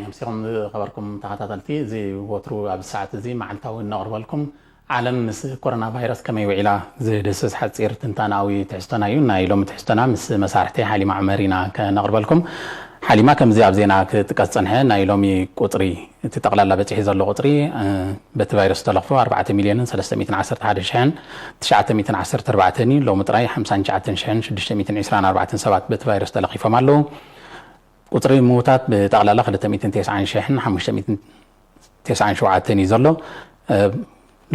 ምስኹም ዝኸበርኩም ተኸታተልቲ፣ እዚ ወትሩ ኣብዚ ሰዓት እዚ መዓልታዊ እነቕርበልኩም ዓለም ምስ ኮሮና ቫይረስ ከመይ ውዒላ ዝድህስስ ሓጺር ትንታነኣዊ ትሕዝቶና እዩ። ናይ ሎሚ ትሕዝቶና ምስ መሳርሕቲ ሓሊማ ዑመር ኢና ከነቕርበልኩም። ሓሊማ፣ ከምዚ ኣብ ዜና ክጥቀስ ዝጸንሐ፣ ናይ ሎሚ ቁጽሪ፣ እቲ ጠቕላላ በጺሑ ዘሎ ቁጽሪ፣ እ፣ በቲ ቫይረስ ዝተለኽፉ ኣርባዕተ ሚልዮንን ሰለስተ ሚእትን ዓሰርተ ሓደ ሽሕን ትሽዓተ ሚእትን ዓሰርተ ኣርባዕተን እዩ። ሎሚ ጥራይ ሓምሳን ትሽዓተን ሽሕን ሽዱሽተ ሚእትን ዕስራን ኣርባዕተን ሰባት በቲ ቫይረስ ተለኺፎም ኣለዉ። ቁጽሪ ምዉታት ብጠቕላላ ክልተ ሚእትን ተስዓን ሽሕን ሓሙሽተ ሚእትን ተስዓን ሸውዓተን እዩ ዘሎ። እ፣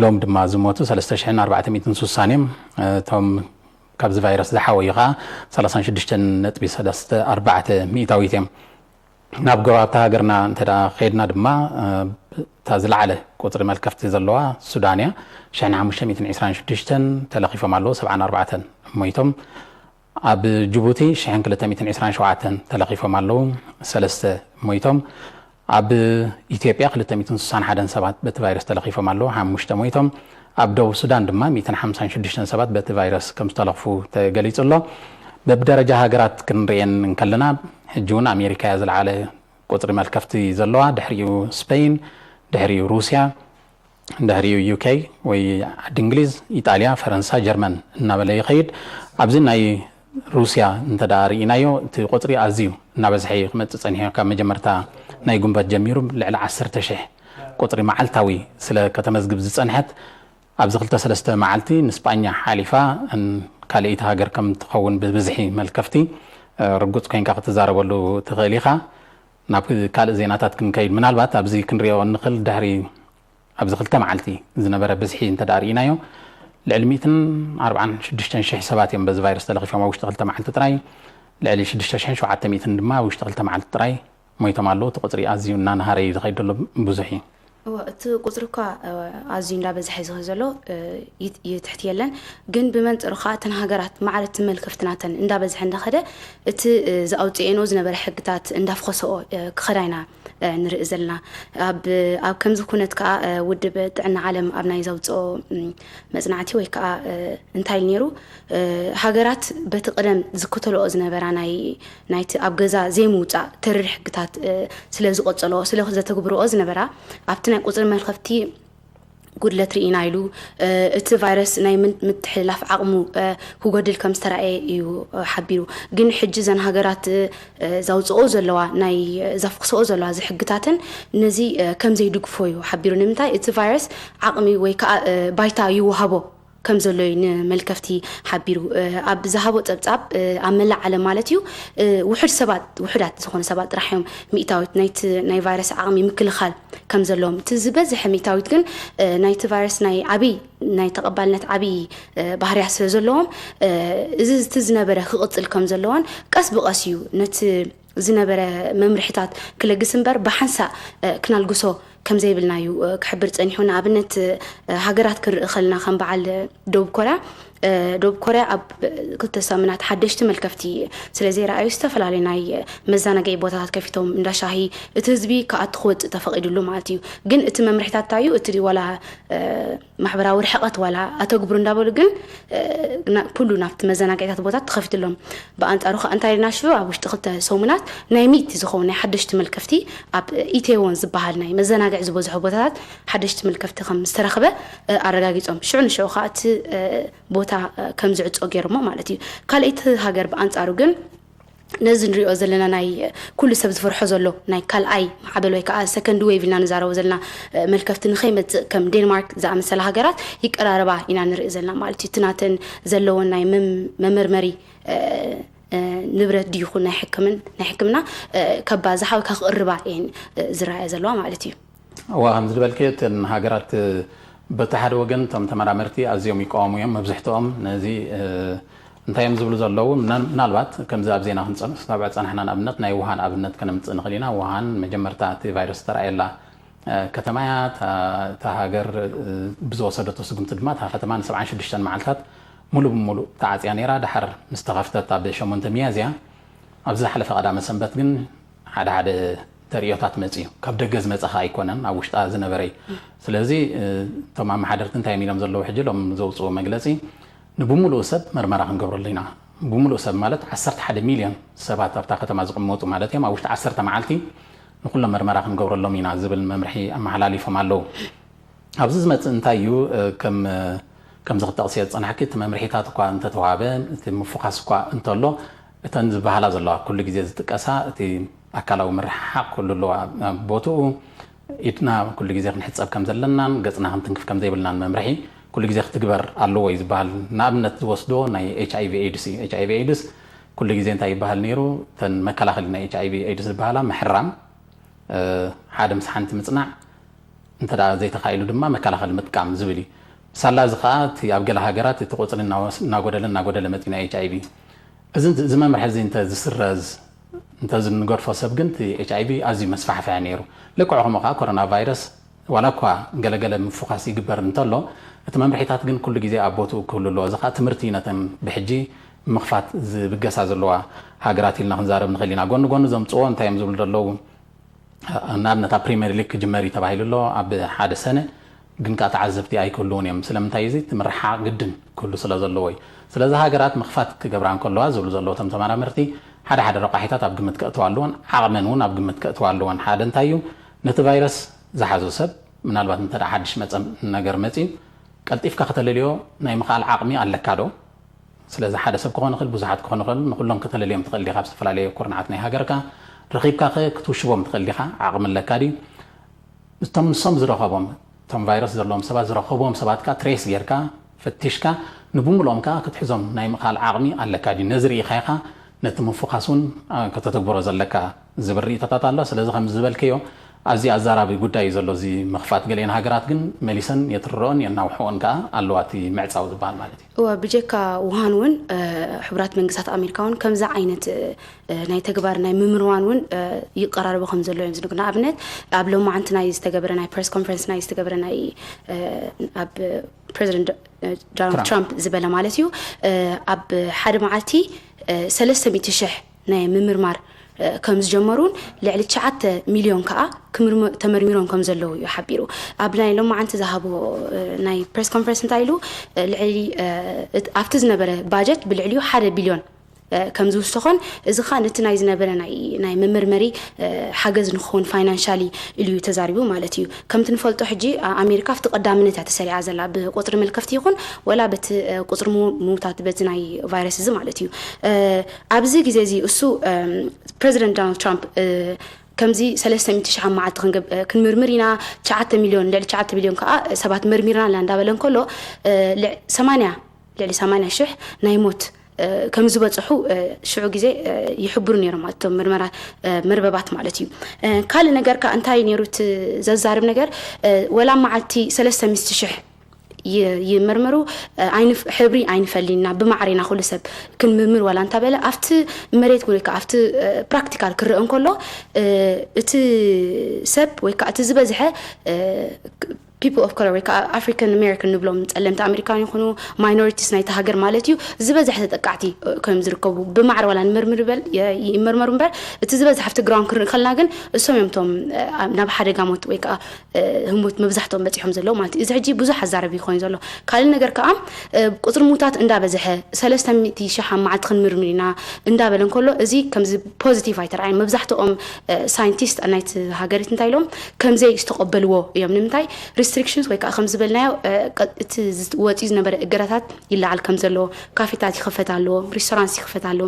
ሎም ድማ ዝሞቱ ሰለስተ ሽሕን ኣርባዕተ ሚእትን ስሳን እዮም። እ፣ እቶም ካብዚ ቫይረስ ዝሓወዩ ኸኣ ሰላሳን ሽዱሽተን ነጥቢ ሰለስተ ኣርባዕተ ሚእታዊት እዮም። ናብ ጎረባብቲ ሃገርና እንተ ደኣ ኸይድና ድማ፣ እ፣ እታ ዝለዓለ ቁጽሪ መልከፍቲ ዘለዋ ሱዳን እያ። ሽሕን ሓሙሽተ ሚእትን ዕስራን ሽዱሽተን ተለኺፎም ኣለዉ፣ ሰብዓን ኣርባዕተን ሞይቶም። ኣብ ጅቡቲ ሽሕን ክልተ ሚእትን ዕስራን ሸውዓተን ተለኺፎም ኣለዉ፣ ሰለስተ ሞይቶም። ኣብ ኢትዮጵያ ክልተ ሚእትን ስሳን ሓደን ሰባት በቲ ቫይረስ ተለኺፎም ኣለዉ፣ ሓሙሽተ ሞይቶም። ኣብ ደቡብ ሱዳን ድማ ሚእትን ሓምሳን ሽዱሽተን ሰባት በቲ ቫይረስ ከም ዝተለኽፉ ተገሊጹ ኣሎ። በብደረጃ ሃገራት ክንርእየን እንከለና፣ ሕጂ እውን ኣሜሪካ እያ ዝለዓለ ቁጽሪ መልከፍቲ ዘለዋ፣ ድሕሪኡ ስፔን፣ ድሕሪኡ ሩስያ፣ ድሕሪኡ ዩ ኬ ወይ ዓዲ እንግሊዝ፣ ኢጣልያ፣ ፈረንሳ፣ ጀርመን እናበለ ይኸይድ። ኣብዚ ናይ ሩስያ እንተ ደኣ ርኢናዮ፣ እቲ ቁጽሪ ኣዝዩ እናበዝሐ እዩ ክመጽእ ጸኒሑ። ካብ መጀመርታ ናይ ጉንበት ጀሚሩ ልዕሊ ዓሰርተ ሽሕ ቁጽሪ መዓልታዊ ስለ ከተመዝግብ ዝጸንሐት፣ ኣብዚ ክልተ ሰለስተ መዓልቲ ንስጳኛ ሓሊፋ ን-፣ ካልኣይቲ ሃገር ከም ትኸውን ብብዝሒ መልከፍቲ፣ እ፣ ርጉጽ ኮይንካ ክትዛረበሉ ትኽእል ኢኻ። ናብ ካልእ ዜናታት ክንከይድ፣ ምናልባት ኣብዚ ክንሪኦ እንኽእል፣ ድሕሪ ኣብዚ ክልተ መዓልቲ ዝነበረ ብዝሒ እንተ ደኣ ርኢናዮ፣ ልዕሊ ሚእትን ኣርባዓን ሽዱሽተን ሽሕ ሰባት እዮም በዚ ቫይረስ ተለኺፎም ኣብ ውሽጢ ክልተ መዓልቲ ጥራይ። ልዕሊ ሽዱሽተ ሽሕን ሸውዓተ ሚእትን ድማ ኣብ ውሽጢ ክልተ መዓልቲ ጥራይ ሞይቶም ኣለዉ። እቲ ቁጽሪ ኣዝዩ እናነሃረ እዩ ዝኸይድ ዘሎ፣ ብዙሕ እዩ። እወ፣ እቲ ቁጽሪ እኳ፣ እ፣ ኣዝዩ እንዳበዝሐ እዩ ዝኸይድ ዘሎ፣ እ፣ ይት-፣ ይትሕት የለን። ግን ብመንጽሩ ኸኣ እተን ሃገራት ማዕረ እቲ መልከፍቲ ናተን እንዳበዝሐ እንዳኸደ፣ እቲ፣ እ፣ ዝኣውጽኤኖ ዝነበረ ሕግታት እንዳፍኸሰኦ፣ እ፣ ክኸዳ ኢና፣ እ፣ ንርኢ ዘለና። ኣብ፣ ኣብ ከምዚ ኩነት ከኣ፣ እ፣ ውድብ ጥዕና ዓለም ኣብ ናይ ዘውጽኦ፣ ም፣ መጽናዕቲ ወይ ከኣ፣ እ፣ እንታይ ኢሉ ነይሩ? እ፣ ሃገራት በቲ ቀደም ዝክተልኦ ዝነበራ ናይ፣ ናይቲ ኣብ ገዛ ዘይምውጻእ ተሪር ሕግታት፣ እ፣ ስለ ዝቐጸልኦ፣ ስለ ዘተግብርኦ ዝነበራ፣ ኣብቲ ናይ ቁጽሪ መልከፍቲ ጉድለት ርኢና ኢሉ፣ እ፣ እቲ ቫይረስ ናይ ምን-፣ ምትሕልላፍ ዓቕሙ፣ እ፣ ክጎድል ከም ዝተራእየ እዩ፣ እ፣ ሓቢሩ። ግን ሕጂ እዘን ሃገራት፣ እ፣ ዘውጽኦ ዘለዋ ናይ፣ እ፣ ዘፍክስኦ ዘለዋ እዚ ሕግታተን ነዚ፣ እ፣ ከም ዘይድግፎ እዩ ሓቢሩ። ንምንታይ? እቲ ቫይረስ ዓቕሚ ወይ ከኣ፣ እ፣ ባይታ ይወሃቦ ከም ዘሎ እዩ ንመልከፍቲ ሓቢሩ። እ፣ ኣብ ዝሃቦ ጸብጻብ፣ እ፣ ኣብ መላእ ዓለም ማለት እዩ፣ እ፣ ውሑድ ሰባት፣ ውሑዳት ዝኾኑ ሰባት ጥራሕ እዮም ሚእታዊት ናይቲ ናይ ቫይረስ ዓቕሚ ምክልኻል ከም ዘለዎም። እቲ ዝበዝሐ ሚእታዊት ግን፣ እ፣ ናይቲ ቫይረስ ናይ ዓብይ፣ ናይ ተቐባልነት ዓብይ፣ እ፣ ባህርያት ስለ ዘለዎም፣ እ፣ እዚ እቲ ዝነበረ ክቕጽል ከም ዘለዎን ቀስ ብቐስ እዩ ነቲ ዝነበረ መምርሒታት ክለግስ እምበር ብሓንሳእ፣ እ፣ ክናልግሶ ከም ዘይብልና እዩ፣ እ፣ ክሕብር ጸኒሑ። ንኣብነት፣ እ፣ ሃገራት ክንርኢ ከለና ከም በዓል ደቡብ ኮርያ፣ እ፣ ደቡብ ኮርያ ኣብ ክልተ ሰሙናት ሓደሽቲ መልከፍቲ ስለ ዘይረኣዩ ዝተፈላለዩ ናይ መዘናግዒ ቦታታት ከፊቶም እንዳ ሻሂ እቲ ህዝቢ ክኣቱ ክወጽእ ተፈቒዱሉ ማለት እዩ። ግን እቲ መምርሒታት እንታይ እዩ? እቲ ዋላ፣ እ፣ ማሕበራዊ ርሕቐት ዋላ ኣተግብሩ እንዳበሉ ግን፣ እ፣ ና-፣ ኩሉ ናብቲ መዘናግዒታት ቦታት ተኸፊትሎም። ብኣንጻሩ ከኣ እንታይ ኢልና ሽዑ ኣብ ውሽጢ ክልተ ሰሙናት ናይ ሚእቲ ዝኸውን ናይ ሓደሽቲ መልከፍቲ ኣብ ኢቴዎን ዝበሃል ናይ መዘናግዒ ዝበዝሖ ቦታታት ሓደሽቲ መልከፍቲ ከም ዝተረኽበ፣ እ፣ ኣረጋጊጾም። ሽዑ ንሽዑ ከኣ እቲ፣ እ፣ ቦታ፣ እ፣ ከም ዝዕጾ ገይሮሞ ማለት እዩ። ካልኣይቲ ሃገር ብኣንጻሩ ግን ነዚ ንሪኦ ዘለና ናይ ኩሉ ሰብ ዝፈርሖ ዘሎ ናይ ካልኣይ ማዕበል ወይ ከዓ ሰከንድ ዌቭ ኢልና ንዛረቦ ዘለና፣ እ፣ መልከፍቲ ንኸይመጽእ ከም ዴንማርክ ዝኣመሰላ ሃገራት ይቀራረባ ኢና ንርኢ ዘለና ማለት እዩ። እቲ ናተን ዘለወን ናይ መም-፣ መመርመሪ፣ እ፣ እ፣ ንብረት ድዩ ይኹን ናይ ሕክምን-፣ ናይ ሕክምና፣ እ፣ ከባዝሓ ወይ ከዓ ክቕርባ እየን፣ እ፣ ዝረኣያ ዘለዋ ማለት እዩ። እዋ፣ ከምዚ ዝበልክዮ እተን ሃገራት በቲ ሓደ ወገን እቶም ተመራመርቲ ኣዝዮም ይቃወሙ እዮም። መብዝሕትኦም ነዚ፣ እ፣ እንታይ እዮም ዝብሉ ዘለዉ? ምና-፣ ምናልባት ከምዚ ኣብ ዜና ክንጸንስ፣ ካብ ጸናሕና ንኣብነት ናይ ውሃን ኣብነት ከነምጽእ ንኽእል ኢና። ውሃን መጀመርታ እቲ ቫይረስ ዝተራእየላ፣ እ፣ ከተማ እያ። እታ፣ እታ ሃገር፣ እ፣ ብዝወሰደቶ ስጉምቲ ድማ እታ ከተማ ንሰብዓን ሽዱሽተን መዓልታት ሙሉ ብሙሉ ተዓጽያ ነይራ። ደሓር ምስ ተኸፍተት ኣብ ሸሞንተ ሚያዝያ፣ ኣብ ዝሓለፈ ቀዳመ ሰንበት ግን ሓደ ሓደ ተርእዮታት መጽኡ። ካብ ደገ ዝመጸ ኸኣ ኣይኮነን፣ ኣብ ውሽጣ ዝነበረ እዩ። ስለዚ፣ እ፣ እቶም ኣመሓደርቲ እንታይ እዮም ኢሎም ዘለዉ? ሕጂ ሎም ዘውጽኡ መግለጺ፣ ንብምሉኡ ሰብ መርመራ ክንገብረሉ ኢና። ብምሉኡ ሰብ ማለት ዓሰርተ ሓደ ሚልዮን ሰባት ኣብታ ከተማ ዝቕመጡ ማለት እዮም። ኣብ ውሽጢ ዓሰርተ መዓልቲ ንኩሎም መርመራ ክንገብረሎም ኢና ዝብል መምርሒ ኣመሓላሊፎም ኣለዉ። ኣብዚ ዝመጽእ እንታይ እዩ? ከም ከምዚ ክጠቕስዮ ዝጸናሕኪ፣ እቲ መምርሒታት እኳ እንተተዋህበ፣ እቲ ምፍዃስ እኳ እንተሎ፣ እተን ዝበሃላ ዘለዋ ኩሉ ግዜ ዝጥቀሳ፣ እቲ ኣካላዊ ምርሕሓቕ ኩሉ ኣለዋ ኣብ ቦትኡ፣ ኢድና ኩሉ ግዜ ክንሕጸብ ከም ዘለናን ገጽና ክንትንክፍ ከም ዘይብልናን መምርሒ ኩሉ ግዜ ክትግበር ኣለዎ እዩ ዝበሃል። ንኣብነት ዝወስዶ ናይ ኤች ኣይ ቪ ኤድስ እዩ። ኤች ኣይ ቪ ኤድስ ኩሉ ግዜ እንታይ ይበሃል ነይሩ? እተን መከላኸሊ ናይ ኤች ኣይ ቪ ኤድስ ዝበሃላ ምሕራም፣ ሓደ ምስ ሓንቲ ምጽናዕ፣ እንተ ደኣ ዘይተኻኢሉ ድማ መከላኸሊ ምጥቃም ዝብል እዩ። ሳላ እዚ ኸኣ እቲ ኣብ ገለ ሃገራት እቲ ቁጽሪ እናወስ-፣ እናጎደለ እናጎደለ መጺኡ ናይ ኤች ኣይ ቪ። እዚ እዚ መምርሒ እዚ እንተ ዝስረዝ፣ እንተ ዝንገድፎ ሰብ ግን እቲ ኤች ኣይ ቪ ኣዝዩ መስፋሕፍሐ ነይሩ። ልክዑ ከምኡ ኸኣ ኮሮና ቫይረስ ዋላ እኳ ገለገለ ምፍዃስ ይግበር እንተሎ፣ እቲ መምርሒታት ግን ኩሉ ግዜ ኣብ ቦትኡ ክህሉ ኣለዎ። እዚ ኸኣ ትምህርቲ ነተን ብሕጂ ምኽፋት ዝብገሳ ዘለዋ ሃገራት ኢልና ክንዛረብ ንኽእል ኢና። ጎኒ ጎኒ ዘምጽዎ እንታይ እዮም ዝብሉ ዘለዉ? ንኣብነት ኣብ ፕሪምየር ሊግ ክጅመር እዩ ተባሂሉ ኣሎ ኣብ ሓደ ሰነ፣ ግን ከኣ ተዓዘብቲ ኣይክህልውን እዮም። ስለምንታይ? እዚ እቲ ምርሕሓቕ ግድን ክህሉ ስለ ዘለዎ እዩ። ስለዚ ሃገራት ምኽፋት ክገብራ እንከለዋ ዝብሉ ዘለዉ እቶም ተመራመርቲ፣ ሓደ ሓደ ረቋሒታት ኣብ ግምት ከእትዋ ኣለወን፣ ዓቕመን እውን ኣብ ግምት ከእትዋ ኣለወን። ሓደ እንታይ እዩ? ነቲ ቫይረስ ዝሓዞ ሰብ ምናልባት እንተ ደኣ ሓድሽ መጸ ነገር መጺኡ ቀልጢፍካ ከተለልዮ ናይ ምኽኣል ዓቕሚ ኣለካ ዶ? ስለዚ ሓደ ሰብ ክኾን ይኽእል፣ ብዙሓት ክኾን ይኽእል፣ ንኹሎም ከተለልዮም ትኽእል ዲኻ? ኣብ ዝተፈላለየ ኩርናዓት ናይ ሃገርካ ረኺብካ ኸ ክትውሽቦም ትኽእል ዲኻ? ዓቕሚ ኣለካ ድዩ? እቶም ንሶም ዝረኸቦም፣ እቶም ቫይረስ ዘለዎም ሰባት ዝረኸብዎም ሰባት ከኣ ትሬስ ጌርካ ፈቲሽካ ንብምልኦም ከኣ ክትሕዞም ናይ ምኽኣል ዓቕሚ ኣለካ ድዩ? ነዚ ርኢኻ ኢኻ ነቲ ምፍዃስ እውን፣ አ፣ ከተተግብሮ ዘለካ ዝብል ርኢቶታት ኣሎ። ስለዚ ከምዚ ዝበልከዮ ኣዝዩ ኣዛራቢ ጉዳይ እዩ ዘሎ እዚ ምኽፋት። ገሊአን ሃገራት ግን መሊሰን የትርርኦን የናውሕኦን ከኣ ኣለዋ እቲ ምዕጻው ዝበሃል ማለት እዩ። እወ፣ ብጀካ ውሃን እውን፣ እ፣ ሕቡራት መንግስታት ኣሜሪካ እውን ከምዚ ዓይነት፣ እ፣ ናይ ተግባር ናይ ምምርማን እውን፣ እ፣ ይቀራረቡ ከም ዘሎ እዮም ዝነግሩ። ንኣብነት ኣብ ሎማዓንቲ ናይ ዝተገበረ ናይ ፕሬስ ኮንፈረንስ ናይ ዝተገበረ ናይ፣ እ፣ ኣብ ፕሬዚደንት ዶ-፣ ዶናልድ ትራምፕ። ትራምፕ ዝበለ ማለት እዩ፣ እ፣ ኣብ ሓደ መዓልቲ፣ እ፣ ሰለስተ ሚእቲ ሽሕ ናይ ምምርማር፣ እ፣ ከም ዝጀመሩን ልዕሊ ትሽዓተ ሚልዮን ከኣ ክምርመ-፣ ተመርሚሮም ከም ዘለዉ እዩ ሓቢሩ። ኣብ ናይ ሎማዓንቲ ዝሃቦ፣ እ፣ ናይ ፕሬስ ኮንፈረንስ እንታይ ኢሉ? እ፣ ልዕሊ፣ እ፣ እት-፣ ኣብቲ ዝነበረ ባጀት ብልዕሊኡ ሓደ ቢልዮን፣ እ፣ ከም ዝውሰኾን፣ እዚ ኸኣ ነቲ ናይ ዝነበረ ናይ፣ ናይ መመርመሪ፣ እ፣ ሓገዝ ንክኸውን ፋይናንሻሊ ኢሉ እዩ ተዛሪቡ ማለት እዩ። ከምቲ ንፈልጦ ሕጂ፣ ኣ-፣ ኣሜሪካ ኣብቲ ቀዳምነት እያ ተሰሪዓ ዘላ፣ ብቁጽሪ መልከፍቲ ይኹን ወላ በቲ፣ እ፣ ቁጽሪ ምው-፣ ምውታት በዚ ናይ ቫይረስ እዚ ማለት እዩ። እ፣ ኣብዚ ግዜ እዚ እሱ፣ እም፣ ፕሬዚደንት ዶናልድ ትራምፕ፣ እ፣ ከምዚ ሰለስተ ሚእቲ ሽሕ ኣብ መዓልቲ ክንገብ-፣ እ፣ ክንምርምር ኢና፣ ትሽዓተ ሚልዮን፣ ልዕሊ ትሽዓተ ሚልዮን ከኣ ሰባት መርሚርና ኣለና እንዳበለ እንከሎ፣ እ፣ ልዕ-፣ ሰማንያ፣ ልዕሊ ሰማንያ ሽሕ ናይ ሞት፣ እ፣ ከም ዝበጽሑ፣ እ፣ ሽዑ ግዜ፣ እ፣ ይሕብሩ ነይሮም ማለት እቶም ምርመራ፣ እ፣ መርበባት ማለት እዩ። እ፣ ካልእ ነገር ከኣ እንታይ ነይሩ እቲ ዘዛርብ ነገር? እ፣ ወላ መዓልቲ ሰለስተ ሚእቲ ሽሕ ይ-፣ ይመርመሩ፣ እ፣ ኣይንፍ-፣ ሕብሪ ኣይንፈሊና፣ ብማዕረ ኢና ኩሉ ሰብ ክንምርምር ዋላ እንተበለ፣ ኣብቲ መሬት ወይ ከኣ ኣብቲ፣ እ፣ ፕራክቲካል ክረአ እንከሎ፣ እ፣ እቲ ሰብ ወይ ከኣ እቲ ዝበዝሐ፣ እ፣ ክ-፣ ፒፕል ኦፍ ኮለር ወይ ከኣ ኣፍሪካን ኣሜሪካን ንብሎም፣ ጸለምቲ ኣሜሪካን ይኹኑ ማይኖሪቲስ ናይቲ ሃገር ማለት እዩ፣ ዝበዝሐ ተጠቃዕቲ፣ እ፣ ከም ዝርከቡ ብማዕረ ዋላ ንመርምር በል፣ የ-፣ ይመርመሩ እምበር፣ እቲ ዝበዝሐ ኣብቲ ግራውንድ ክንርኢ ከለና ግን እሶም እዮም እቶም፣ እ፣ ኣብ-፣ ናብ ሓደጋ ሞት ወይ ከኣ፣ እ፣ ህሞት መብዛሕትኦም በጺሖም ዘለዉ ማለት እዩ። እዚ ሕጂ ብዙሕ ኣዛረቢ ይኾን ዘሎ። ካልእ ነገር ከኣ፣ እ፣ ቁጽሪ ምውታት እንዳበዝሐ፣ ሰለስተ ሚእቲ ሽሕ ኣብ መዓልቲ ክንምርምር ኢና እንዳበለ እንከሎ፣ እዚ ከምዚ ፖዚቲቭ ኣይተረኣየን። መብዛሕትኦም፣ እ፣ ሳይንቲስት ናይቲ ሃገሪት እንታይ ኢሎም፣ ከም ዘይዝተቐበልዎ እዮም። ንምንታይ? ሪስትሪክሽንስ ወይ ከኣ ከም ዝበልናዮ፣ እ፣ ቀ-፣ እቲ ዝት-፣ ወጺኡ ዝነበረ እገዳታት ይለዓል ከም ዘሎ፣ ካፌታት ይኽፈት ኣሎ፣ ሪስቶራንትስ ይኽፈት ኣሎ።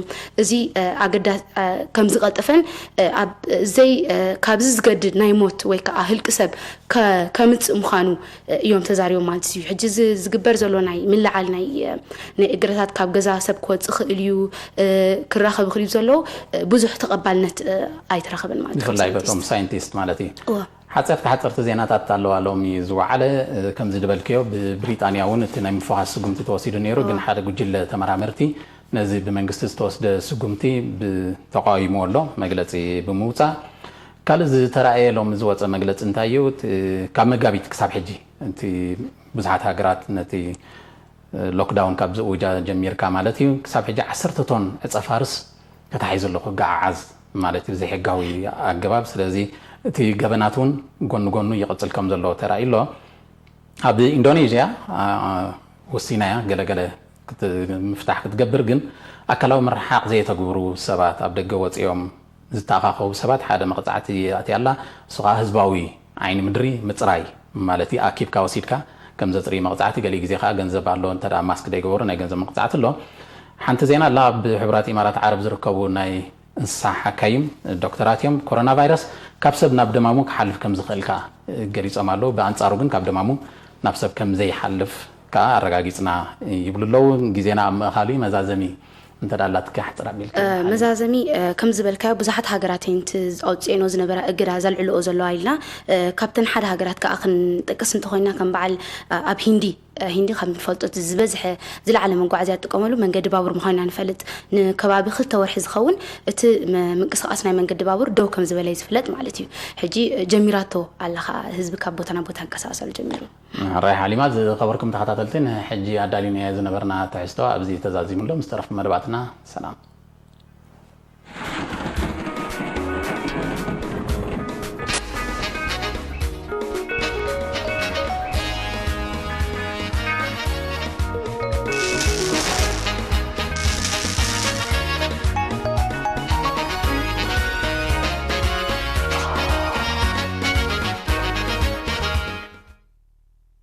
እዚ፣ እ፣ ኣገዳ-፣ እ፣ ከም ዝቐልጠፈን፣ እ፣ ኣብ ዘይ-፣ እ፣ ካብዚ ዝገድድ ናይ ሞት ወይ ከኣ ህልቂ ሰብ ከ-፣ ከምጽእ ምዃኑ፣ እ፣ እዮም ተዛሪቦም ማለት እዩ። ሕጂ እዚ ዝግበር ዘሎ ናይ ምልዓል ናይ፣ እ፣ ናይ እገዳታት፣ ካብ ገዛ ሰብ ክወጽእ ክእል እዩ፣ እ፣ ክራኸብ ክእል እዩ ዘሎ፣ እ፣ ብዙሕ ተቐባልነት፣ እ፣ ኣይተረኸበን ማለት እዩ። ካብ ብፍላይ ሳይንቲስት። በቶም ሳይንቲስት ማለት እዩ። እወ። ሓጸርቲ ሓጸርቲ ዜናታት ኣለዋ ሎሚ ዝወዓለ፣ እ፣ ከምዚ ዝበልክዮ ብብሪጣንያ እውን እቲ ናይ ምፍዃስ ስጉምቲ ተወሲዱ ነይሩ፣ ግን እወ። ሓደ ጉጅለ ተመራመርቲ ነዚ ብመንግስቲ ዝተወስደ ስጉምቲ ብ-፣ ተቃዊምዎ ኣሎ፣ መግለጺ ብምውጻእ። ካልእ ዝተራእየ ሎሚ ዝወጸ መግለጺ እንታይ እዩ? እቲ ካብ መጋቢት ክሳብ ሕጂ እቲ ብዙሓት ሃገራት ነቲ ሎክዳውን ካብ ዝእውጃ ጀሚርካ ማለት እዩ፣ ክሳብ ሕጂ ዓሰርተ ቶን ዕጸ ፋርስ ተታሒዙ ኣሎ ክገዓዓዝ ማለት እዩ ብዘይሕጋዊ ኣገባብ። ስለዚ እቲ ገበናት እውን ጎኒ ጎኑ ይቕጽል ከም ዘሎ ተራእዩ ኣሎ። ኣብ ኢንዶኔዥያ፣ ኣ፣ ወሲና እያ ገለገለ ክት-፣ ምፍታሕ ክትገብር፣ ግን ኣካላዊ ምርሓቕ ዘየተግብሩ ሰባት፣ ኣብ ደገ ወጺኦም ዝተኣኻኸቡ ሰባት ሓደ መቕጻዕቲ ኣትያ ኣላ። እሱ ከዓ ህዝባዊ ዓይኒ ምድሪ ምጽራይ ማለት እዩ። ኣኪብካ ወሲድካ ከም ዘጽርይ መቕጻዕቲ፣ ገሊኡ ግዜ ከዓ ገንዘብ ኣሎ፣ እንተ ደኣ ማስክ ደይገበሩ ናይ ገንዘብ መቕጻዕቲ ኣሎ። ሓንቲ ዜና ኣላ። ኣብ ሕቡራት ኢማራት ዓረብ ዝርከቡ ናይ እንስሳ ሓካይም ዶክተራት እዮም። ኮሮና ቫይረስ ካብ ሰብ ናብ ደማሙ ክሓልፍ ከም ዝኽእል ከዓ ገሊጾም ኣለዉ። ብኣንጻሩ ግን ካብ ደማሙ ናብ ሰብ ከም ዘይሓልፍ ከዓ ኣረጋጊጽና ይብሉ ኣለዉ። ግዜና ኣብ ምእኻሉ እዩ። መዛዘሚ እንተ ደኣ ኣላትካ ሕጽር ኣቢልካ። መዛዘሚ፣ ከም ዝበልካዮ ብዙሓት ሃገራት እየን እቲ ኣውፅኤኖ ዝነበራ እገዳ ዘልዕልኦ ዘለዋ ኢልና፣ ካብተን ሓደ ሃገራት ከዓ ክንጠቅስ እንተኮይና ከም በዓል ኣብ ሂንዲ፣ ሂንዲ ከም ንፈልጦ እቲ ዝበዝሐ ዝለዓለ መጓዓዝያ ዝጥቀመሉ መንገዲ ባቡር ምዃንና ንፈልጥ። ንከባቢ ክልተ ወርሒ ዝኸውን እቲ ም- ምንቅስቃስ ናይ መንገዲ ባቡር ደው ከም ዝበለ እዩ ዝፍለጥ ማለት እዩ። ሕጂ ጀሚራቶ ኣላ ከዓ ህዝቢ ካብ ቦታ ናብ ቦታ እንቀሳቀሰሉ ጀሚሩ። ሕራይ ሓሊማ። ዝኸበርኩም ተኸታተልቲ፣ ንሕጂ ኣዳሊናዮ ዝነበርና ትሕዝቶ ኣብዚ ተዛዚሙ ኣሎ። ምስ ተረፉ መደባትና ሰላም።